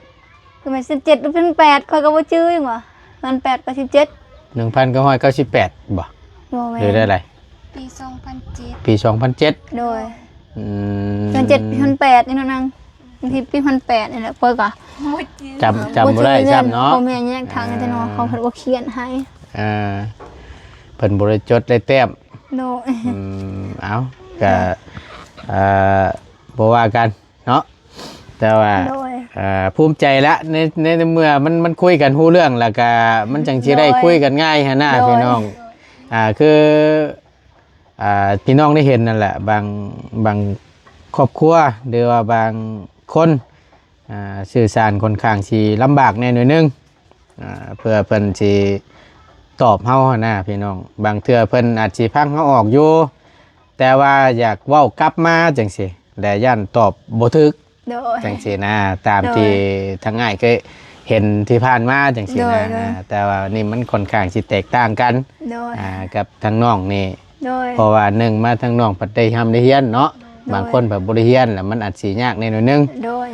ຄືແມ່ນສິບເຈັດ ຫຼື ພັນແປດ ຂ້ອຍກໍບໍ່ຈື່ຫຍັງວ່າ ພັນແປດ ກໍສິບເຈັດ ໜຶ່ງພັນເກົ້າຮ້ອຍເກົ້າສິບແປດ ບໍ່? ບໍ່ແມ່ນ ຫຼື ໄດ້ໃດ? ປີສອງພັນເຈັດ ປີສອງພັນເຈັດ. ໂດຍ ອືມ ພັນເຈັດ ພັນແປດ ນີ້ເນາະນາງ ບາງທີປີພັນແປດນີ້ແຫຼະ ຂ້ອຍກໍ ບໍ່ຈື່ ຈຳ ຈຳບໍ່ໄດ້ຊ້ຳເນາະ. ພໍ່ແມ່ແຍກທາງກັນແຕ່ເນາະ ອ່າ ເຂົາເພິ່ນບໍ່ຂຽນໃຫ້ ອ່າ ເພິ່ນບໍ່ໄດ້ຈົດໄດ້ແຕ້ມ. ໂດຍ ອືມ ເອົາ ກະ ເອີ ບໍ່ວ່າກັນເນາະ ແຕ່ວ່າ ໂດຍ ເອີ ພູມໃຈລະ ໃນ ໃນເມື່ອມັນ ມັນຄຸຍກັນຮູ້ເລື່ອງ ແລ້ວກະມັນຈັ່ງຊິໄດ້ ໂດຍ ຄຸຍກັນງ່າຍຫັ້ນນະ ໂດຍ ພີ່ນ້ອງ. ອ່າ ຄື ອ່າ ພີ່ນ້ອງໄດ້ເຫັນນັ້ນແຫຼະ ບາງ ບາງຄອບຄົວ ຫຼືວ່າບາງຄົນ ອ່າ ສື່ສານຂ້ອນຂ້າງຊິລຳບາກແດ່ໜ້ອຍໜຶ່ງ ອ່າ ເພື່ອເພິ່ນຊິຕອບເຮົາຫັ້ນນະພີ່ນ້ອງ. ບາງເທື່ອເພິ່ນອາດຊິຟັງເຮົາອອກຢູ່ ແຕ່ວ່າຢາກເວົ້າກັບມາຈັ່ງຊີ້ ແລະ ຢ້ານຕອບບໍ່ຖືກ ໂດຍ ຈັ່ງຊີ້ນະ ຕາມ ໂດຍ ທີ່ທາງອ້າຍເຄີຍເຫັນທີ່ຜ່ານມາຈັ່ງຊີ້ນະ. ໂດຍ ໂດຍ ອ່າ ແຕ່ວ່ານີ້ມັນຂ້ອນຂ້າງຊິແຕກຕ່າງກັນ ໂດຍ ອ່າ ກັບທາງນ້ອງນີ້. ໂດຍ ເພາະວ່າໜຶ່ງມາທາງນ້ອງພັດໄດ້ຮ່ຳໄດ້ຮຽນເນາະ ໂດຍ ບາງຄົນພັດບໍ່ໄດ້ຮຽນ ແລ້ວມັນອາດຊິຍາກແດ່ໜ້ອຍໜຶ່ງ. ໂດຍ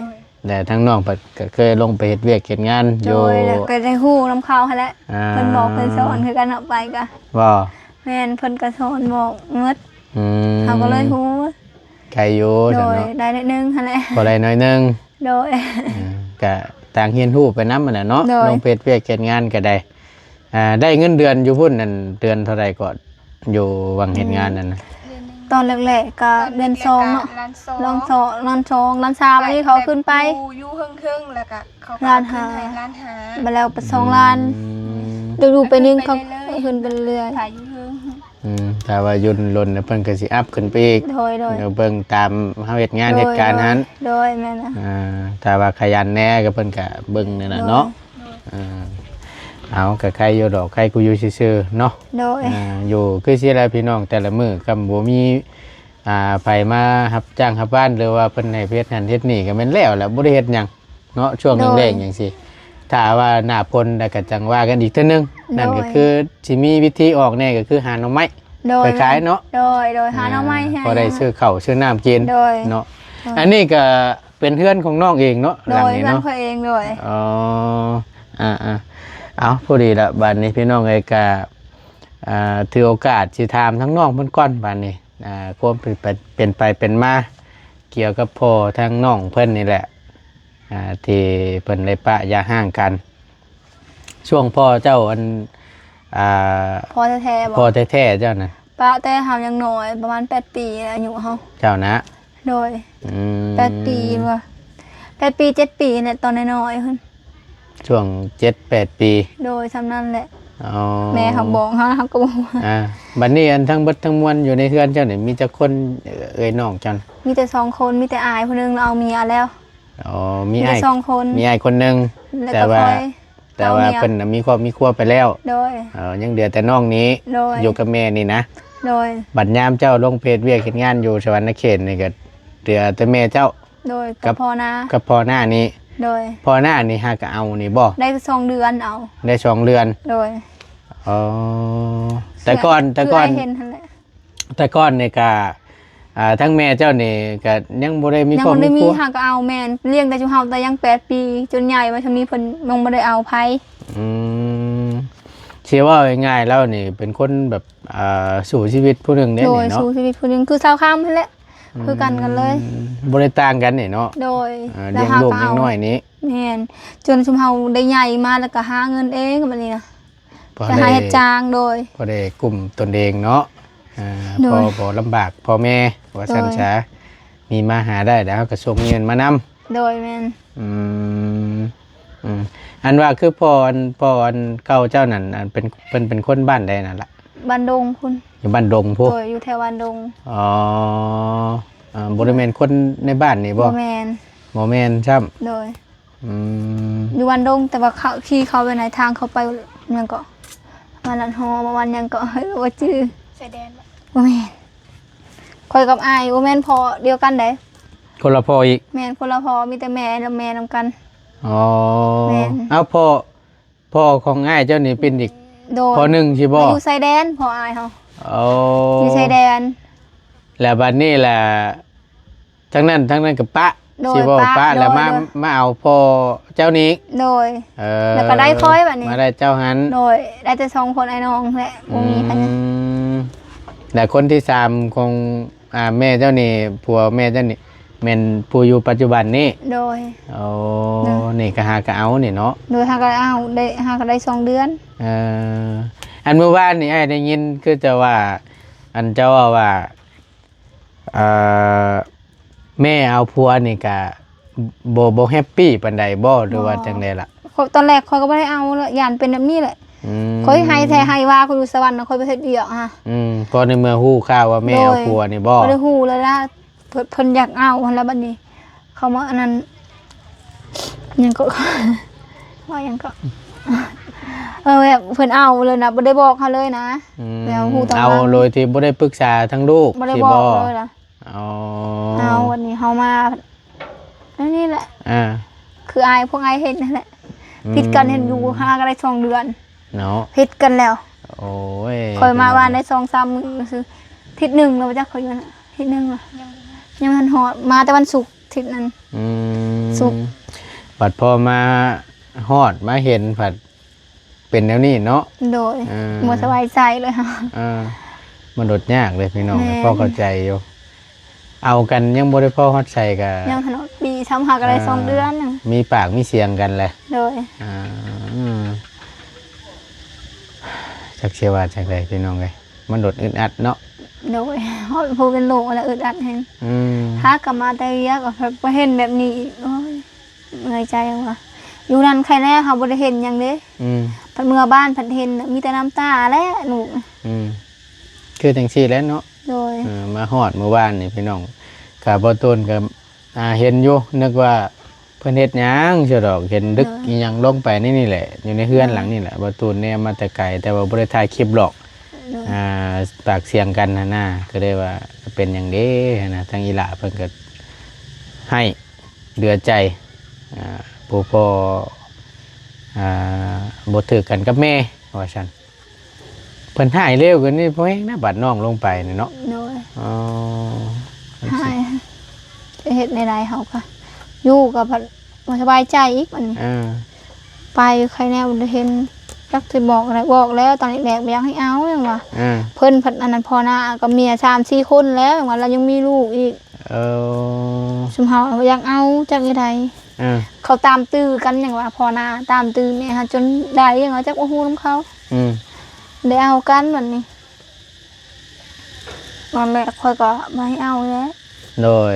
ແລະ ທາງນ້ອງເພິ່ນກໍເຄີຍລົງໄປເຮັດວຽກເຮັດງານ ໂດຍ ຢູ່ ແລ້ວກໍໄດ້ຮູ້ນຳເຂົາຫັ້ນແຫຼະ. ອ່າ ເພິ່ນບອກເພິ່ນສອນຄືກັນເນາະ ໄປກະ ບໍ່ ແມ່ນ ເພິ່ນກໍສອນບອກໝົດ. ອືມ ເຮົາກໍເລີຍຮູ້ ໄກຢູ່ ໂດຍ ຊັ້ນເນາະ ໄດ້ໜ້ອຍໜຶ່ງຫັ້ນແຫຼະ ພໍໄດ້ໜ້ອຍໜຶ່ງ. ໂດຍ ເອີ ກະຕ່າງຮຽນຮູ້ໄປນຳຫັ້ນແຫຼະເນາະ. ໂດຍ ລົງໄປເຮັດວຽກເຮັດງານກໍໄດ້. ອ່າ ໄດ້ເງິນເດືອນຢູ່ພຸ້ນນັ້ນ ເດືອນເທົ່າໃດກໍ ຢູ່ຫວ່າງເຮັດງານນັ້ນນະ? ອືມ ຕອນແລກໆກໍເດືອນສອງເນາະ ລ້ານສອງ ລ້ານສອງ ລ້ານສາມ ອັນນີ້ເຂົາຂຶ້ນໄປ ແບບຢູ່ ຢູ່ເທິງໆ ແລ້ວກໍເຂົາກໍຂຶ້ນໃຫ້ລ້ານຫ້າ ບາດແລ້ວໄປສອງລ້ານ. ອືມ ຢູ່ໆໄປໜຶ່ງເຂົາຂຶ້ນໄປເລື້ອຍໆ ຂາຍຢູ່ເທິງ. ອືມ ແຕ່ ຖ້າວ່າຢູ່ດົນແລ້ວເພິ່ນກໍຊິອັບຂຶ້ນໄປອີກ. ໂດຍໆ ເບິ່ງຕາມເຮົາເຮັດງານເຮັດການຫັ້ນ. ໂດຍ ໂດຍ ແມ່ນລະ. ອ່າ ຖ້າວ່າຂະຫຍັນແດ່ກໍເພິ່ນກໍເບິ່ງນັ້ນລະເນາະ. ໂດຍ ອ່າ ເອົາ ກໍໄຄຢູ່ດອກ ໄຄກູຢູ່ຊື່ໆເນາະ. ໂດຍ ອ່າ ຢູ່ຄືຊີ້ແຫຼະພີ່ນ້ອງ ແຕ່ລະມື້ຄຳບໍ່ມີ ອ່າ ໃຜມາຮັບຈ້າງຮັບວານ ຫຼືວ່າເພິ່ນໃຫ້ໄປເຮັດຫັ້ນເຮັດນີ້ກໍແມ່ນແລ້ວແຫຼະ ບໍ່ໄດ້ເຮັດຫຍັງເນາະ ຊ່ວງແລ້ງໆຈັ່ງຊີ້. ຖ້າວ່າໜ້າຝົນແລ້ວກໍຈັ່ງວ່າກັນອີກເທື່ອໜຶ່ງ. ໂດຍ ນັ້ນກໍຄືຊິມີວິທີອອກແດ່ ກໍຄືຫາໜໍ່ໄມ້. ໂດຍ ໄປຂາຍເນາະ. ໂດຍໆ ຫາໜໍ່ໄມ້ໃຫ້ ພໍໄດ້ຊື້ເຂົ້າຊື້ນ້ຳກິນ. ໂດຍ ເນາະ. ໂດຍ ອັນນີ້ກໍເປັນເຮືອນຂອງນ້ອງເອງເນາະ. ໂດຍ ຫຼັງນີ້ເນາະ ເຮືອນຂ້ອຍເອງ. ໂດຍ ອໍ ອ່າໆ ເອົາ ພໍດີລະ ບາດນີ້ພີ່ນ້ອງເອີຍ ກະ ອ່າ ຖືໂອກາດຊິຖາມທາງນ້ອງເພິ່ນກ່ອນ ບາດນີ້ ອ່າ ຄວາມເປັນໄປ ເປັນໄປເປັນມາ ກ່ຽວກັບພໍ່ທາງນ້ອງເພິ່ນນີ້ແຫຼະ ອ່າ ທີ່ເພິ່ນໄດ້ປະຢ່າຮ້າງກັນ. ຊ່ວງພໍ່ເຈົ້າ ອັນ ອ່າ ພໍ່ແທ້ໆ ພໍ່ແທ້ໆເຈົ້ານະ ປະແຕ່ເຮົາຍັງນ້ອຍ ປະມານແປດປີອາຍຸເຮົາ. ເຈົ້ານະ? ໂດຍ ອືມ ແປດປີວ່າ ແປດປີ ເຈັດປີແຫຼະ ຕອນນ້ອຍໆພຸ້ນ. ຊ່ວງເຈັດແປດປີ. ໂດຍ ຊ່ຳນັ້ນແຫຼະ. ອໍ ແມ່ເຮົາບອກເຮົາ ເຮົາກໍບໍ່ຮູ້. ອ່າ ບັດນີ້ ອັນ ທັງເບິດທັງມວນຢູ່ໃນເຮືອນເຈົ້ານີ້ ມີຈັກຄົນ ເອື້ອຍນ້ອງເຈົ້າ? ມີແຕ່ສອງຄົນ ມີແຕ່ອ້າຍຜູ້ໜຶ່ງ ລາວເອົາເມຍແລ້ວ. ອໍ ມີອ້າຍ ມີແຕ່ສອງຄົນ ມີອ້າຍຄົນໜຶ່ງ ແຕ່ວ່າ ແຕ່ວ່າເພິ່ນນະມີຄອບມີຄົວໄປແລ້ວ. ໂດຍ ເອີ ຍັງເຫຼືອແຕ່ນ້ອງນີ້. ໂດຍ ຢູ່ກັບແມ່ນີ້ນະ. ໂດຍ ບັດຍາມເຈົ້າລົງໄປເຮັດວຽກເຮັດງານຢູ່ສະຫວັນນະເຂດນີ້ ກໍເຫຼືອແຕ່ແມ່ເຈົ້າ. ໂດຍ ກັບ ກັບພໍ່ນ້າ ກັບພໍ່ນ້ານີ້. ໂດຍ ພໍ່ນ້ານີ້ຫາກໍເອົານີ້ບໍ່? ໄດ້ສອງເດືອນເອົາ. ໄດ້ສອງເດືອນ. ໂດຍ ອໍ ແຕ່ກ່ອນ ແຕ່ກ່ອນ ຄືອ້າຍເຫັນຫັ້ນແຫຼະ ແຕ່ກ່ອນນີ້ກະ ອ່າ ທັງແມ່ເຈົ້ານີ້ກະຍັງບໍ່ໄດ້ມີ ຍັງບໍ່ໄດ້ມີຄອບມີຄົວ ຫາກໍເອົາ. ແມ່ນ ລ້ຽງແຕ່ຊຸມເຮົາແຕ່ຍັງແປດປີ ຈົນໃຫຍ່ມາຊ່ຳນີ້ເພິ່ນຍັງບໍ່ໄດ້ເອົາໃຜ. ອືມ ຊິເວົ້າງ່າຍໆ ລາວນີ້ເປັນຄົນແບບ ອ່າ ສູ້ຊີວິດຜູ້ໜຶ່ງເດ້. ໂດຍ ນີ້ເນາະ ສູ້ຊີວິດຜູ້ໜຶ່ງ ຄືຊາວຄຳຫັ້ນແຫຼະ. ອືມ ຄືກັນກັນເລີຍ ບໍ່ໄດ້ຕ່າງກັນນີ້ເນາະ. ໂດຍ ອ່າ ລ້ຽງລູກຍັງນ້ອຍນີ້. ແມ່ນ ຈົນຊຸມເຮົາໄດ້ໃຫຍ່ມາ ແລ້ວກໍຫາເງິນເອງບັດນີ້ນະ ໄປຫາເຮັດຈ້າງ. ໂດຍ ພໍໄດ້ກຸ້ມຕົນເອງເນາະ. ອ່າ ໂດຍ ພໍບໍ່ລຳບາກພໍ່ແມ່ ວ່າຊັ້ນຊະ. ໂດຍ ມີມາຫາໄດ້ແລ້ວ ເຮົາກໍສົ່ງເງິນມານຳ. ໂດຍ ແມ່ນ. ອືມ ອືມ ອັນວ່າຄືພໍ່ ອັນ ພໍ່ອັນເກົ່າເຈົ້ານັ້ນ ອັນເປັນ ເພິ່ນເປັນຄົນບ້ານໃດນັ້ນລະ? ບ້ານດົງພຸ້ນ. ຢູ່ບ້ານດົງພຸ້ນ. ໂດຍ ຢູ່ແຖວບ້ານດົງ. ອໍ ອ່າ ບໍ່ໄດ້ແມ່ນຄົນໃນບ້ານນີ້ບໍ່? ບໍ່ແມ່ນ ບໍ່ແມ່ນຊ້ຳ. ໂດຍ ອືມ ຢູ່ບ້ານດົງ ແຕ່ວ່າເຂົາຂີ່ເຂົ້າໄປໃນທາງເຂົ້າໄປ ຫຍັງເກາະ ບ້ານລັດຫໍ ບ້ານຫຍັງເກາະ ເຮີ້ຍ ບໍ່ຈື່. ຊາຍແດນບໍ່? ບໍ່ແມ່ນ ຂ້ອຍກັບອ້າຍບໍ່ແມ່ນພໍ່ດຽວກັນໃດ. ຄົນລະພໍ່ອີກ? ແມ່ນ ຄົນລະພໍ່ ມີແຕ່ແມ່ ແລ້ວແມ່ນຳກັນ. ອໍ ແມ່ນ. ເອົາ ພໍ່ ພໍ່ຂອງອ້າຍເຈົ້ານີ້ເປັນອີກ ໂດຍ ພໍ່ໜຶ່ງຊິບໍ່? ຢູ່ຊາຍແດນ ພໍ່ອ້າຍເຮົາ. ໂອ້ ຢູ່ຊາຍແດນ. ແລ້ວບັດນີ້ລະ ທັງນັ້ນທັງນັ້ນກໍປະ ໂດຍ ຊິບໍ່ ປະ ປະ ແລ້ວມາ ໂດຍ ມາເອົາພໍ່ເຈົ້ານີ້. ໂດຍ ເອີ ແລ້ວກໍໄດ້ຂ້ອຍບັດນີ້ ມາໄດ້ເຈົ້າຫັ້ນ. ໂດຍ ໄດ້ແຕ່ສອງຄົນ ອ້າຍນ້ອງແຫຼະ ອືມ ບໍ່ມີໃຜ. ແລ້ວຄົນທີສາມຂອງ ອ່າ ແມ່ເຈົ້ານີ້ ຜົວແມ່ເຈົ້ານີ້ ແມ່ນຜູ້ຢູ່ປັດຈຸບັນນີ້? ໂດຍ ໂອ້ ໂດຍ ນີ້ກໍຫາກໍເອົານີ້ເນາະ. ໂດຍ ຫາກໍເອົາ ໄດ້ ຫາກໍໄດ້ສອງເດືອນ. ເອີ ອັນມື້ວານນີ້ອ້າຍໄດ້ຍິນຄືຈະວ່າ ອັນເຈົ້າເວົ້າວ່າ ເອີ ແມ່ເອົາຜົວນີ້ກະບໍ່ ບໍ່ແຮັບປີ້ປານໃດບໍ່ ຫຼືວ່າຈັ່ງໃດລະ? ຂ້ອຍ ຕອນແລກຂ້ອຍກໍບໍ່ໄດ້ເອົາ ຢ້ານເປັນແບບນີ້ແຫຼະ. ອືມ ຂ້ອຍໄຫ້ແທ້ໄຫ້ວ່າ ຂ້ອຍຢູ່ສະຫວັນນະ ຂ້ອຍໄປເຮັດວຽກຫັ້ນ. ອືມ ກໍໃນເມື່ອຮູ້ຂ່າວວ່າແມ່ເອົາຜົວນີ້ບໍ່? ໂດຍ ບໍ່ໄດ້ຮູ້ເລີຍລະ ເພິ່ນ ເພິ່ນຢາກເອົາຫັ້ນລະບັດນີ້ ເຂົາມາອັນນັ້ນ ຫຍັງເກາະ ເວົ້າຫຍັງເກາະ ເອີ ແບບເພິ່ນເອົາເລີຍນະ ບໍ່ໄດ້ບອກເຮົາເລີຍນະ. ອືມ ແບບຮູ້ຕອນຫຼັງ ເອົາໂດຍທີ່ບໍ່ໄດ້ປຶກສາທາງລູກ ບໍ່ໄດ້ບອກເລີຍລະ. ອໍ ເອົາ ວັນນີ້ເຮົາມາອັນນີ້ແຫຼະ ອ່າ ຄືອ້າຍ ພວກອ້າຍເຫັນຫັ້ນແຫຼະ. ອືມ ຜິດກັນເຫັນຢູ່ ຫາກໍໄດ້ສອງເດືອນເນາະ ຜິດກັນແລ້ວ. ໂອ້ຍ ຂ້ອຍມາວານໄດ້ສອງສາມມື້ຊື່ ທິດໜຶ່ງແລ້ວບໍ່ຈັກ ຂ້ອຍຢູ່ຫັ້ນ ທິດໜຶ່ງລະ ຍັງ ຍັງບໍ່ທັນຮອດ ມາແຕ່ວັນສຸກ ທິດນັ້ນ. ອືມ ສຸກ ບັດພໍມາຮອດມາເຫັນພັດ ເປັນແນວນີ້ເນາະ. ໂດຍ ເອີ ບໍ່ສະບາຍໃຈເລີຍ ເອີ ມະນຸດຍາກເດ້ພີ່ນ້ອງ. ແມ່ນ ພໍເຂົ້າໃຈຢູ່ ເອົາກັນຍັງບໍ່ໄດ້ພໍຮອດໃສກະ ຍັງທັນຮອດປີຊ້ຳ ຫາກໍໄດ້ ເອີ ສອງເດືອນ. ມີປາກມີສຽງກັນແຫຼະ. ໂດຍ ອ່າ ຈັກຊິວ່າຈັ່ງໃດພີ່ນ້ອງເອີຍ ມັນໂດດອຶດອັດເນາະ. ໂດຍ ຮອດຜູ້ເປັນລູກແລ້ວອຶດອັດແຮງ. ອືມ ຫາກໍມາແຕ່ວຽກ ບໍ່ເຫັນແບບນີ້ອີກ ໂອ້ຍ. ເມື່ອຍໃຈວ່າ ຢູ່ນັ້ນໃຄແນ່ ເຮົາບໍ່ໄດ້ເຫັນຫຍັງເດ້. ອືມ ພັດເມືອບ້ານພັດເຫັນ ມີແຕ່ນ້ຳຕາແຫຼະລູກ. ອືມ ຄືຈັ່ງຊີ້ແຫຼະເນາະ. ໂດຍ ເອີ ມາຮອດມື້ວານນີ້ພີ່ນ້ອງ ກະບໍ່ໂດນ ກະ ອ່າ ເຫັນຢູ່ ນຶກວ່າເພິ່ນເຮັດຫຍັງຊະດອກ ເຫັນດຶກ ໂດຍ ອີ່ຫຍັງລົງໄປໃນນີ້ແຫຼະ ຢູ່ໃນເຮືອນ ໂດຍ ຫຼັງນີ້ແຫຼະ. ບໍ່ຕູນແນມາແຕ່ໄກ ແຕ່ວ່າບໍ່ໄດ້ຖ່າຍຄລິບຫຼອກ ໂດຍ ອ່າ ປາກສຽງກັນຫັ້ນນະ ກໍເລີຍວ່າເປັນຫຍັງເດ້ຫັ້ນນະ. ທາງອີ່ຫຼ້າເພິ່ນກໍໃຫ້ເຫຼືອໃຈ ອ່າ ຜູ້ພໍ່ ອ່າ ບໍ່ຖືກກັນກັບແມ່ ວ່າຊັ້ນ. ເພິ່ນຫາຍເລັວກວ່ານີ້ພໍແຮງນະ ບາດນ້ອງລົງໄປນີ້ເນາະ. ໂດຍ ອໍ ຫາຍ ຈະເຮັດແນວໃດເຮົາກະຢູ່ກະພັດບໍ່ສະບາຍໃຈອີກບັດນີ້. ເອີ ໄປໃຄແນວບໍ່ໄດ້ເຫັນ ຈັກຊິບອກແລ້ວ ບອກແລ້ວຕອນແລກໆບໍ່ຢາກໃຫ້ເອົາຫຍັງວ່າ. ເອີ ເພິ່ນພັດອັນນັ້ນ ພໍ່ນ້າກັບເມຍສາມສີ່ຄົນແລ້ວຫຍັງວ່າ ແລ້ວຍັງມີລູກອີກ. ເອີ ຊຸມເຮົາບໍ່ຢາກເອົາຈັກແນວໃດ. ເອີ ເຂົາຕາມຕື້ກັນຫຍັງວ່າ ພໍ່ນ້າຕາມຕື້ແມ່ຫາຈົນໄດ້ຫຍັງວ່າ ຈັກບໍ່ຮູ້ນຳເຂົາ. ອືມ ໄດ້ເອົາກັນບັດນີ້ ຕອນແລກຂ້ອຍກໍບໍ່ໃຫ້ເອົາແຫຼະ. ໂດຍ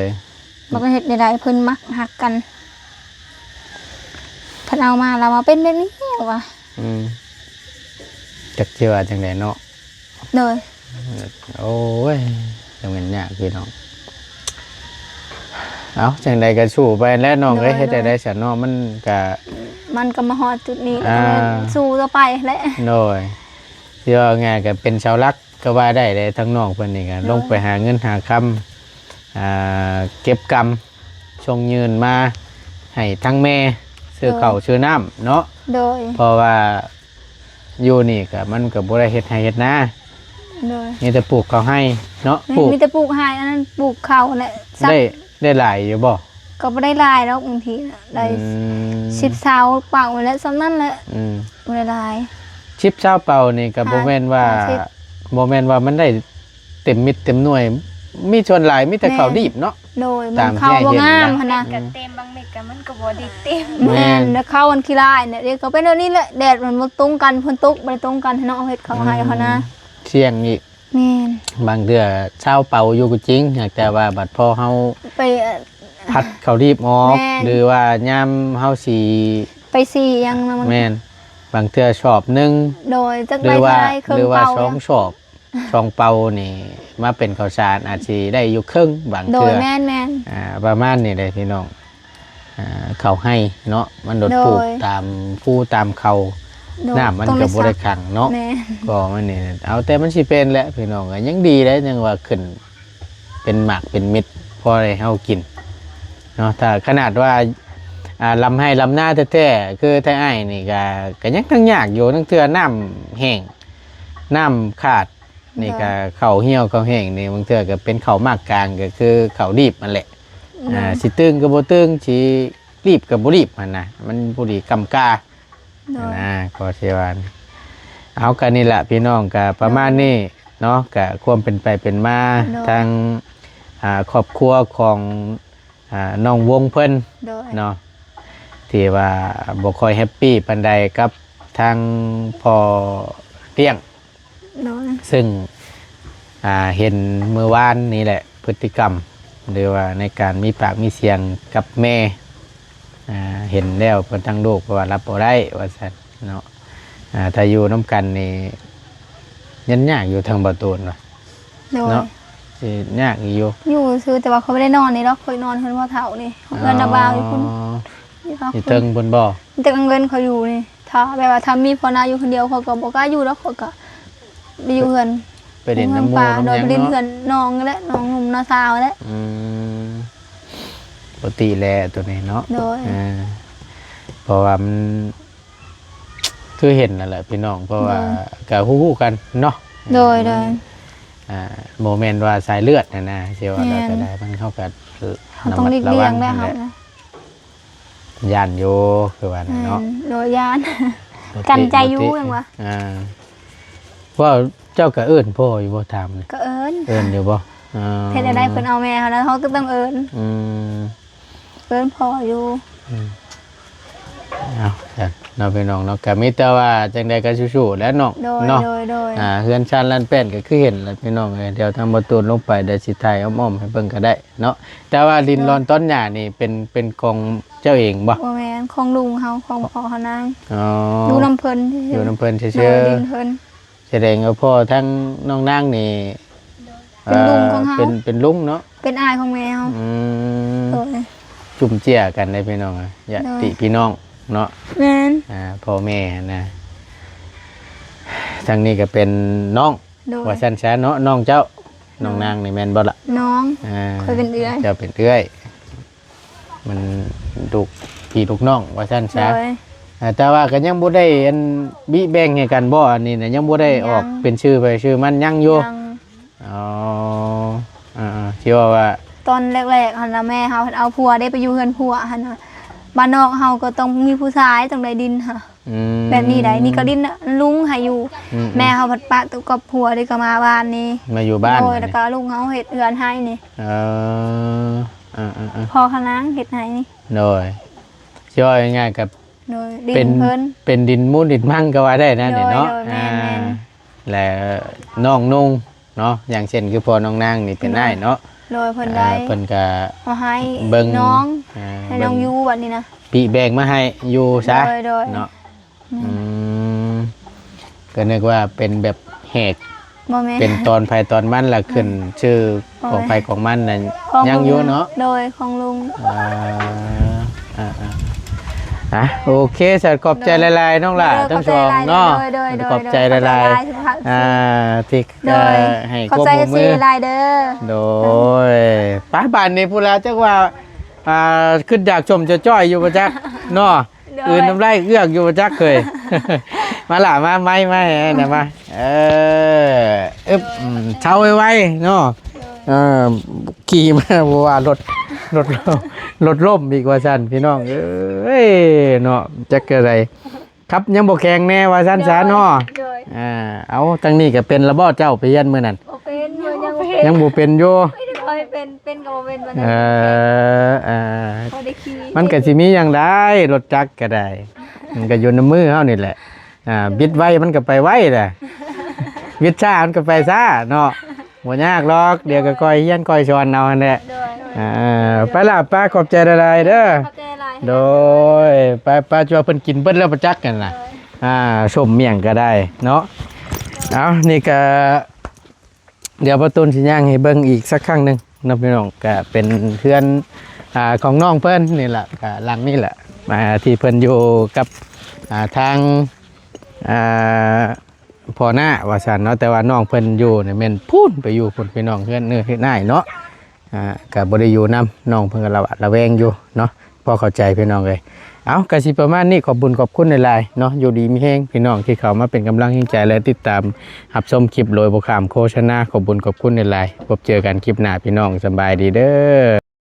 ມັນກໍເຮັດແນວໃດ ເພິ່ນມັກຮັກກັນ ເພິ່ນເອົາມາແລ້ວວ່າເປັນແບບນີ້ວ່າ. ອືມ ຈັກຊິວ່າຈັ່ງໃດເນາະ. ໂດຍ ໂອ້ຍ ຈັ່ງແມ່ນຍາກພີ່ນ້ອງ. ເອົ້າ ຈັ່ງໃດກໍສູ້ໄປແຫຼະນ້ອງເອີຍ. ໂດຍ ເຮັດແນວໃດຊະເນາະ ມັນກະ ມັນກໍມາຮອດຈຸດນີ້ ອ່າ ກໍຕ້ອງສູ້ຕໍ່ໄປແຫຼະ. ໂດຍ ຊິເວົ້າງ່າຍກໍເປັນເສົາຫຼັກກໍວ່າໄດ້ເດ້. ທາງນ້ອງເພິ່ນນີ້ກໍ ໂດຍ ລົງໄປຫາເງິນຫາຄຳ ອ່າ ເກັບກຳ ສົ່ງຍື່ນມາໃຫ້ທາງແມ່ ຊື້ເຂົ້າ ໂດຍ ຊື້ນ້ຳເນາະ. ໂດຍ ເພາະວ່າຢູ່ນີ້ກະ ມັນກະບໍ່ໄດ້ເຮັດໄຮ່ເຮັດນາ. ໂດຍ ມີແຕ່ປູກເຂົ້າໄຮ່ເນາະ. ແມ່ນ ປູກ ມີແຕ່ປູກໄຮ່ ອັນນັ້ນປູກເຂົ້າແຫຼະ. ໄດ້ ໄດ້ຫຼາຍຢູ່ບໍ່? ກໍບໍ່ໄດ້ຫຼາຍດອກ ບາງທີນະ ໄດ້ ອືມ ສິບຊາວເປົາແຫຼະ ສ່ຳນັ້ນແຫຼະ. ອືມ ບໍ່ໄດ້ຫຼາຍ ສິບຊາວເປົານີ້ກໍ ຫ້າ ບໍ່ແມ່ນວ່າ ຫ້າສິບ ບໍ່ແມ່ນວ່າມັນໄດ້ ເຕັມເມັດເຕັມໜ່ວຍ ມີສ່ວນຫຼາຍມີແຕ່ເຂົ້າດີບເນາະ. ໂດຍ ມັນເຂົ້າບໍ່ງາມຫັ້ນນະ. ບາງເມັດກໍເຕັມ ບາງເມັດກໍມັນກໍບໍ່ໄດ້ເຕັມ. ແມ່ນ ແມ່ນ ແລ້ວເຂົ້າມັນຂີ້ລ້າຍນີ້ ດຽວກໍເປັນແບບນີ້ແຫຼະ ແດດມັນບໍ່ຕົງກັນ ຝົນຕົກບໍ່ໄດ້ຕົງກັນເນາະ ເຮັດເຂົ້າໄຮ່ເຂົ້ານາ ອືມ ສ່ຽງອີກ. ແມ່ນ ບາງເທື່ອຊາວເປົາຢູ່ກໍຈິງ ຫາກແຕ່ວ່າບັດພໍເຮົາໄປ ພັດເຂົ້າດີບອອກ ແມ່ນ ຫຼືວ່າຍາມເຮົາຊິໄປສີຫຍັງນະ ມັນ ແມ່ນ ບາງເທື່ອສອບໜຶ່ງ ໂດຍ ຈັກ ຫຼືວ່າ ໄດ້ເທົ່າໃດ ເຄິ່ງ ຫຼືວ່າ ເປົາ ສອງສອບ ສອງເປົານີ້ມາເປັນເຂົ້າສານ ອາດຊິໄດ້ຢູ່ເຄິ່ງບາງເທື່ອ. ໂດຍ ແມ່ນໆ ອ່າ ປະມານນີ້ແຫຼະພີ່ນ້ອງ. ອ່າ ເຂົ້າໄຮ່ເນາະ ມັນໂດດ ໂດຍ ປູກຕາມພູຕາມເຂົາ ໂດຍ ນ້ຳມັນກໍບໍ່ໄດ້ຂັງເນາະ. ແມ່ນ ກໍມັນນີ້ ເອົາແຕ່ມັນຊິເປັນແຫຼະພີ່ນ້ອງ. ກໍຍັງດີແຫຼະ ຍັງວ່າຂຶ້ນເປັນໝາກເປັນເມັດ ພໍໄດ້ເຮົາກິນເນາະ. ຖ້າຂະໜາດວ່າ ອ່າ ລຳໄຮ່ລຳນາແທ້ໆ ຄືໄທອ້າຍນີ້ກໍ ກໍຍັງທັງຍາກຢູ່ ລາງເທື່ອນ້ຳແຫ້ງ ນ້ຳຂາດ ນີ້ກະ ໂດຍ ເຂົ້າຫ່ຽວເຂົ້າແຫ້ງນີ້ ບາງເທື່ອກະເປັນເຂົ້າໝາກກາງ ກະຄືເຂົ້າດີບຫັ້ນແຫຼະ. ໂດຍ ອ່າ ຊິຕຶງກະບໍ່ຕຶງ ຊິລີບກະບໍ່ລີບຫັ້ນນະ ມັນພໍດີກຳກາ ໂດຍ ຫັ້ນນະ ກໍຊິວ່າ. ເອົາ ກະນີ້ລະພີ່ນ້ອງ ກະປະມານນີ້ເນາະ ໂດຍ ກະຄວາມເປັນໄປເປັນມາ ໂດຍ ທາງ ອ່າ ຄອບຄົວຂອງ ອ່າ ນ້ອງວົງເພິ່ນ ໂດຍ ເນາະ ທີ່ວ່າບໍ່ຄ່ອຍແຮັບປີປານໃດກັບທາງພໍ່ລ້ຽງ ໂດຍ ຊຶ່ງ ອ່າ ເຫັນມື້ວານນີ້ແຫຼະ ພຶດຕິກຳ ຫຼືວ່າໃນການມີປາກມີສຽງກັບແມ່ ອ່າ ເຫັນແລ້ວເພິ່ນທາງລູກເພິ່ນວ່າຮັບບໍ່ໄດ້ວ່າຊັ້ນເນາະ. ອ່າ ຖ້າຢູ່ນຳກັນນີ້ຍັງຍາກຢູ່ ທາງບ່າວຕູນວ່າ ໂດຍ ເນາະ ຊິຍາກຢູ່ ຢູ່ຊື່ ແຕ່ວ່າຂ້ອຍບໍ່ໄດ້ນອນນີ້ດອກ ຂ້ອຍນອນເຮືອນພໍ່ເຖົ້ານີ້ ອໍ ເຮືອນນ້າບ່າວຢູ່ພຸ້ນ ຢູ່ເທິງພຸ້ນບໍ່? ແຕ່ກາງເວັນຂ້ອຍຢູ່ນີ້ ຖ້າແບບວ່າ ຖ້າມີພໍ່ນ້າຢູ່ຄົນດຽວ ຂ້ອຍກໍບໍ່ກ້າຢູ່ດອກ ຂ້ອຍກໍໄປຢູ່ເຮືອນ ໄປຫຼິ້ນນຳໝູ່ນຳຫຍັງເນາະ ໂດຍ ໄປຫຼິ້ນເຮືອນນ້ອງນີ້ແຫຼະ ນ້ອງໜຸ່ມນ້າສາວແຫຼະ. ອືມ ປົກກະຕິແຫຼະໂຕນີ້ເນາະ ໂດຍ ເອີ ເພາະວ່າມັນ ຄືເຫັນນັ້ນແຫຼະພີ່ນ້ອງ ເພາະວ່າ ໂດຍ ກະຮູ້ໆກັນເນາະ ໂດຍໆ ອ່າ ບໍ່ແມ່ນວ່າສາຍເລືອດຫັ້ນນະ ຊິວ່າແລ້ວກໍໄດ້ ມັນ ເຮົາກໍ ເຮົາຕ້ອງຫຼີກລ່ຽງແຫຼະ ເຮົານະ ຢ້ານຢູ່ ຄືວ່ານັ້ນເນາະ ໂດຍ ຢ້ານ ກັນໃຈຢູ່ ຫຍັງວະ ອ່າ ວ່າເຈົ້າກໍເອີ້ນພໍ່ຢູ່ບໍ່ ຖາມ ກໍເອີ້ນ ເອີ້ນຢູ່ບໍ່? ເອີ ເຮັດແນວໃດເພິ່ນເອົາແມ່ເຮົາແລ້ວ ເຮົາກໍຕ້ອງເອີ້ນ ອືມ ເອີ້ນພໍ່ຢູ່ ອືມ ເອົາ ເນາະພີ່ນ້ອງເນາະ ກໍມີແຕ່ວ່າຈັ່ງໃດກໍສູ້ໆແຫຼະນ້ອງ ໂດຍ ເນາະ ໂດຍ ໂດຍ ອ່າ ເຮືອນຊານລານແປ້ນກໍຄືເຫັນແຫຼະພີ່ນ້ອງເອີຍ ດຽວທາງບ່າວຕູນລົງໄປ ດຽວຊິຖ່າຍອ້ອມໆໃຫ້ເບິ່ງກໍໄດ້ເນາະ ແຕ່ວ່າດິນ ໂດຍ ລອນຕອນຫຍ້ານີ້ເປັນ ເປັນຂອງເຈົ້າເອງບໍ່? ບໍ່ແມ່ນ ຂອງລຸງເຮົາ ຂອງພໍ່ເຮົານາງ ອໍ ຢູ່ນຳເພິ່ນ ຢູ່ນຳເພິ່ນຊື່ໆ ໂດຍ ດິນເພິ່ນ. ເສ ສະແດງວ່າພໍ່ທັງນ້ອງນາງນີ້ ໂດຍ ເປັນລຸງຂອງເຮົາ ເປັນ ເປັນລຸງເນາະ ເປັນອ້າຍຂອງແມ່ເຮົາ ອືມ ໂດຍ ຈຸ້ມເຈ້ຍກັນເດ້ພີ່ນ້ອງ ຍາຕິພີ່ນ້ອງເນາະ ໂດຍ ແມ່ນ ອ່າ ພໍ່ແມ່ຫັ້ນນະ ທາງນີ້ກໍເປັນນ້ອງ ໂດຍ ວ່າຊັ້ນຊະເນາະ ນ້ອງເຈົ້າ ໂດຍ ນ້ອງນາງນີ້ແມ່ນບໍ່ລະ ນ້ອງ ອ່າ ຂ້ອຍເປັນເອື້ອຍ ເຈົ້າເປັນເອື້ອຍ ມັນລູກພີ່ລູກນ້ອງວ່າຊັ້ນຊະ ໂດຍ ອ່າ ແຕ່ວ່າກໍຍັງບໍ່ໄດ້ອັນບິແບ່ງໃຫ້ກັນບໍ່ ອັນນີ້ນະ ຍັງບໍ່ໄດ້ອອກ ຍັງ ເປັນຊື່ໃຜຊື່ມັນ ຍັງຢູ່ ຍັງ ອໍ ອ່າໆ ທີ່ວ່າ ວ່າ ຕອນແລກໆຫັ້ນນະ ແມ່ເຮົາເອົາຜົວໄດ້ໄປຢູ່ເຮືອນຜົວຫັ້ນນະ ບ້ານນອກເຮົາກໍຕ້ອງມີຜູ້ຊາຍ ຕ້ອງໄດ້ດິນຫະ ອືມ ແບບນີ້ໃດ໋ ນີ້ກໍດິນລຸງໃຫ້ຢູ່ ອືມໆ ແມ່ເຮົາພັດປະຕົວກັບຜົວ ໄດ້ກໍມາບ້ານນີ້ ມາຢູ່ບ້ານ ໂດຍ ແລ້ວກໍລຸງເຮົາເຮັດເຮືອນໃຫ້ນີ້ ເອີ ອ່າໆໆ ພໍ່ຂະນາງເຮັດໃຫ້ນີ້ ໂດຍ ຊິເວົ້າງ່າຍໆ ກັບ ໂດຍ ດິນເພິ່ນ ເປັນ ເປັນດິນມູນດິນມັງກໍວ່າໄດ້ນະ ໂດຍ ນີ້ເນາະ ໂດຍ ແມ່ນໆ ອ່າ ແລະ ນ້ອງນຸ່ງເນາະ ຢ່າງເຊັ່ນຄືພໍ່ນ້ອງນາງນີ້ເປັນ ໂດຍ ອ້າຍເນາະ ໂດຍ ເພິ່ນ ອ່າ ໄດ້ ເພິ່ນກໍເອົາໃຫ້ ເບິ່ງ ນ້ອງ ອ່າ ໃຫ້ນ້ອງ ເບິ່ງ ຢູ່ບັດນີ້ນະ ປິແບ່ງມາໃຫ້ຢູ່ຊະ ໂດຍໆ ເນາະ ອືມ ອືມ ກໍນຶກວ່າເປັນແບບແຫກ ບໍ່ແມ່ນ ເປັນຕອນໃຜຕອນມັນ ລະຂຶ້ນ ອືມ ຊື່ຂອງໃຜຂອງມັນນະ ຂອງ ຍັງຢູ່ເນາະ ໂດຍ ຂອງລຸງ ອ່າ ອ່າໆ ອ່ະ ໂອເຄ ສະ ຂອບໃຈ ໂດຍ ຫຼາຍໆ ນ້ອງຫຼ້າ ໂດຍ ທັງສອງເນາະ ຂອບໃຈຫຼາຍ ໂດຍ ໂດຍ ຂອບໃຈຫຼາຍໆ ອ່າ ທີ່ ໂດຍ ໃຫ້ຄວາມຮ່ວມມື ຂອບໃຈ ເອັຟຊີ ຫຼາຍເດີ ໂດຍ ໄປ ບາດນີ້ພຸ້ນລະ ຈັກວ່າ ອ່າ ຄຶດຢາກຊົມຈ່ອຍໆ ຢູ່ບໍ່ຈັກເນາະ ໂດຍ ອື່ນນ້ຳລາຍເອືອກຢູ່ບໍ່ຈັກເຄີຍ ມາຫຼ້າ ມາ ໄມ້ ໄມ້ ນະ ມາ ເອີ ອຶບ ອືມ ເຊົາໄວໆ ເນາະ ໂດຍ ເອີ ຂີ່ມາບໍ່ວ່າລົດ ລົດ ລົດລົ້ມອີກວ່າຊັ້ນ ພີ່ນ້ອງເອີຍ ເນາະ ຈັກແນວໃດ ຂັບຍັງບໍ່ແຂງແດ່ວ່າຊັ້ນຊະເນາະ ໂດຍ ອ່າ ເອົາ ທາງນີ້ກໍເປັນລະບໍ ເຈົ້າໄປຮຽນມື້ນັ້ນ ບໍ່ເປັນ ຍັງບໍ່ເປັນ ຍັງບໍ່ເປັນຢູ່ ຂ້ອຍເປັນ ເປັນກໍບໍ່ເປັນ ເອີ ເອີ ບໍ່ໄດ້ຂີ່ ມັນກໍຊິມີຫຍັງໄດ້ ລົດຈັກກໍໄດ້ ມັນກໍຢູ່ໃນມືເຮົານີ້ແຫຼະ ອ່າ ບິດໄວມັນກໍໄປໄວແຫຼະ ບິດຊ້າມັນກໍໄປຊ້າເນາະ ບໍ່ຍາກດອກ ດຽວກໍຄ່ອຍຮຽນຄ່ອຍສອນເອົາຫັ້ນແຫຼະ ໂດຍ ອ່າ ໄປລະ ໄປ ຂອບໃຈຫຼາຍໆເດີ ຂອບໃຈຫຼາຍ ໂດຍ ໄປ ໄປ ຈວກເພິ່ນກິນເບິດແລ້ວບໍ່ຈັກຫັ້ນນະ ໂດຍ ອ່າ ສົ້ມໝ້ຽງກໍໄດ້ເນາະ ເອົາ ນີ້ກໍ ດຽວປະຕູນຊິຍ່າງໃຫ້ເບິ່ງອີກສັກຄັ້ງໜຶ່ງເນາະພີ່ນ້ອງ ກະເປັນເຮືອນ ອ່າ ຂອງນ້ອງເພິ່ນນີ້ລະ ກະຫຼັງນີ້ລະ ອ່າ ທີ່ເພິ່ນຢູ່ກັບ ອ່າ ທາງ ອ່າ ພໍ່ນ້າວ່າຊັ້ນເນາະ ແຕ່ວ່ານ້ອງເພິ່ນຢູ່ນີ້ແມ່ນພຸ້ນ ໄປຢູ່ພຸ້ນພີ່ນ້ອງ ເຮືອນເອື້ອຍເຮືອນອ້າຍເນາະ ອ່າ ກະບໍ່ໄດ້ຢູ່ນຳ ນ້ອງເພິ່ນກະລະຫວາດລະແວງຢູ່ເນາະ ພໍເຂົ້າໃຈພີ່ນ້ອງເອີຍ ເອົາ ກະຊິປະມານນີ້ ຂອບບຸນຂອບຄຸນຫຼາຍໆເນາະ ຢູ່ດີມີແຮງພີ່ນ້ອງທີ່ເຂົ້າມາເປັນກຳລັງແຮງໃຈ ແລະ ຕິດຕາມຮັບຊົມຄລິບໂດຍບໍ່ຂ້າມໂຄສະນາ ຂອບບຸນຂອບຄຸນຫຼາຍໆ ພົບເຈີກັນຄລິບໜ້າພີ່ນ້ອງ ສະບາຍດີເດີ.